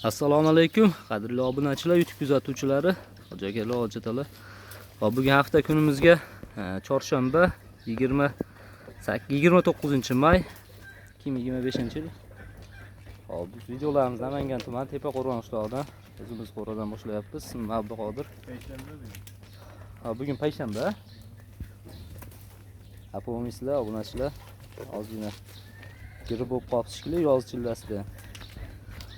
Assalomu alaykum, qadrli obunachilar, YouTube kuzatuvchilari, hoji akalar, hoji otalar. Hop, bugun hafta kunimizga chorshanba 29-may 2025-yil. Hop, biz videolarimizni Namangan tumani Tepaqo'rg'on qishlog'idan, o'zimiz qo'radan boshlayapmiz. Ismim Abduqodir. Ha, bugun payshanba. Xafa bo'lmaysizlar, obunachilar. Ozgina girib bo'lib qolibdi shekilli yoz chillasida.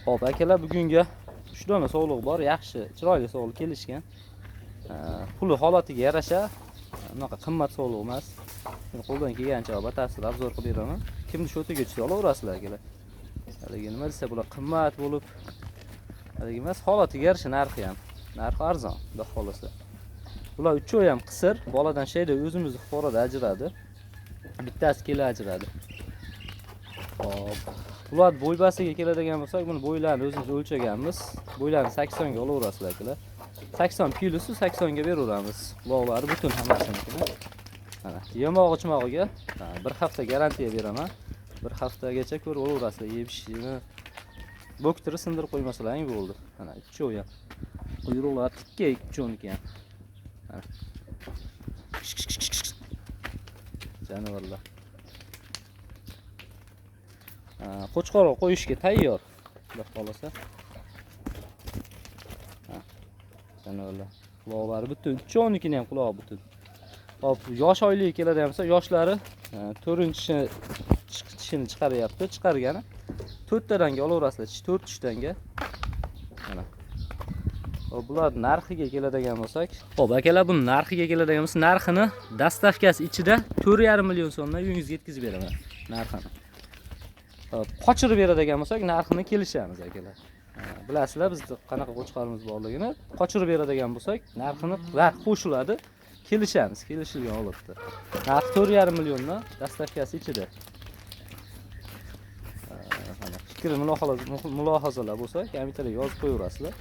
Xo'p, akalar, bugunga 3 dona sovliq bor, yaxshi, chiroyli sovliq kelishgan. Puli holatiga yarasha unaqa qimmat sovliq emas. Men qo'ldan kelgancha batafsil обзор qilib beraman. Kimni shotiga tushsa olaverasizlar, akalar. Haligi nima desa, bular qimmat bo'lib haligi emas, holatiga yarasha narxi ham. Narxi arzon, xudo xohlasa. Bular uchovi ham qisir, boladan shayda o'zimizni fuqaroda ajradi. Bittasi kela ajradi. Xo'p. Bular bo'ybasiga keladigan bo'lsak, buni bo'ylarini o'zimiz o'lchaganmiz. Bo'ylarini 80 ga olaverasizlar, akalar. 80 plusi 80 ga beraveramiz. Quloqlari butun hammasiniki. Mana, yemog'i ichmog'iga bir hafta garantiya beraman. Bir haftagacha ko'rib olaverasizlar, yeb ichishini bo'ktirib sindirib qo'ymasalaring bo'ldi. Mana uchovi ham. Quyruqlari tikka uchovniki ham. Mana. Jonivorlar. Qo'chqorga qo'yishga tayyor. Xudo xohlasa. Ha, jonivorlar. Quloqlari butun, uchovnikini ham qulog'i butun. Hop, yosh oyligi keladigan bo'lsa, yoshlari to'rtinchi tishini chiqaryapti, chiqargani. To'rttadanga olaverasizlar, tish to'rt tishdanga. Mana. Hop, bular narxiga keladigan bo'lsak, hop, akalar, buni narxiga keladigan bo'lsa, narxini доставка si ichida 4,5 million so'mdan uyingizga yetkazib beraman narxini. Hop, qochirib beradigan bo'lsak, narxini kelishamiz, akalar. Bilasizlar, bizni qanaqa qo'chqorimiz borligini. Qochirib beradigan bo'lsak, narxini narx qo'shiladi, kelishamiz, kelishilgan holatda. Narx 4,5 milliondan доставка si ichida. Mana fikr mulohazalar bo'lsa, kommentariyga yozib qo'yaverasizlar.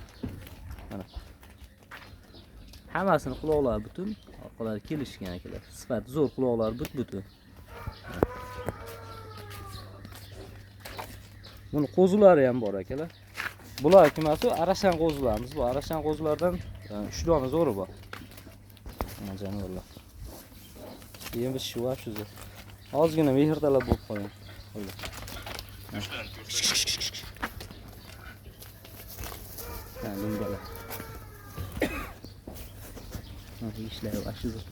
Mana. Hammasini quloqlari butun, orqalari kelishgan, akalar. Sifat zo'r, quloqlari but-butun. Buni qo'zilari ham bor, akalar. Bular kimasi? Arashan qo'zilarimiz bu. Arashan qo'zilardan 3 dona zo'ri bor. Mana jonivorlar. Yem bichishi вообще zo'r. Ozgina mehr talab bo'lib qolgan. Bo'ldi. Ha, dumbalar. Ha, ishlari вообще zo'r.